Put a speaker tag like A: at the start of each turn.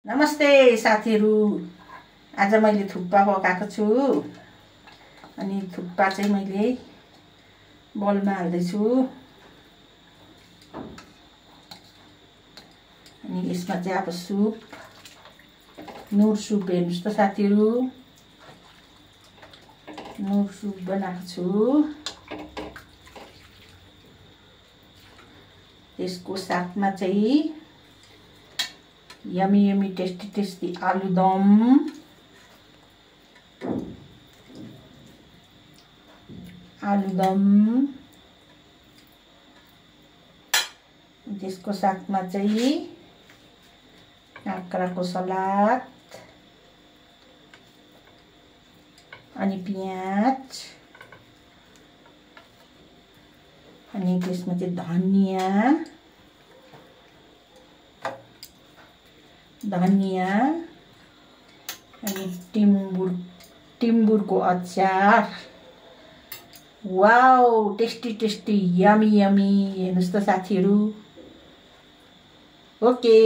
A: नमस्ते साथीहरु। आज मैले थुक्पा पकाएको छु। अनि थुक्पा चाहिँ मैले बोलमा हाल्दै छु। अनि यसमा चाहिँ अब सुप, नुर सुप हेर्नुस् त साथीहरु। नुर सुप बनाएको छु। त्यसको साथमा चाहिँ यमी यमी टेस्टी आलुदम, त्यसको साथमा चाहिँ काँक्राको सलाद, अनि प्याज, अनि त्यसमा चाहिँ धनिया अनि टिम्बुरको अचार। वाओ, टेस्टी यमी हेर्नुस् त साथीहरु। ओके।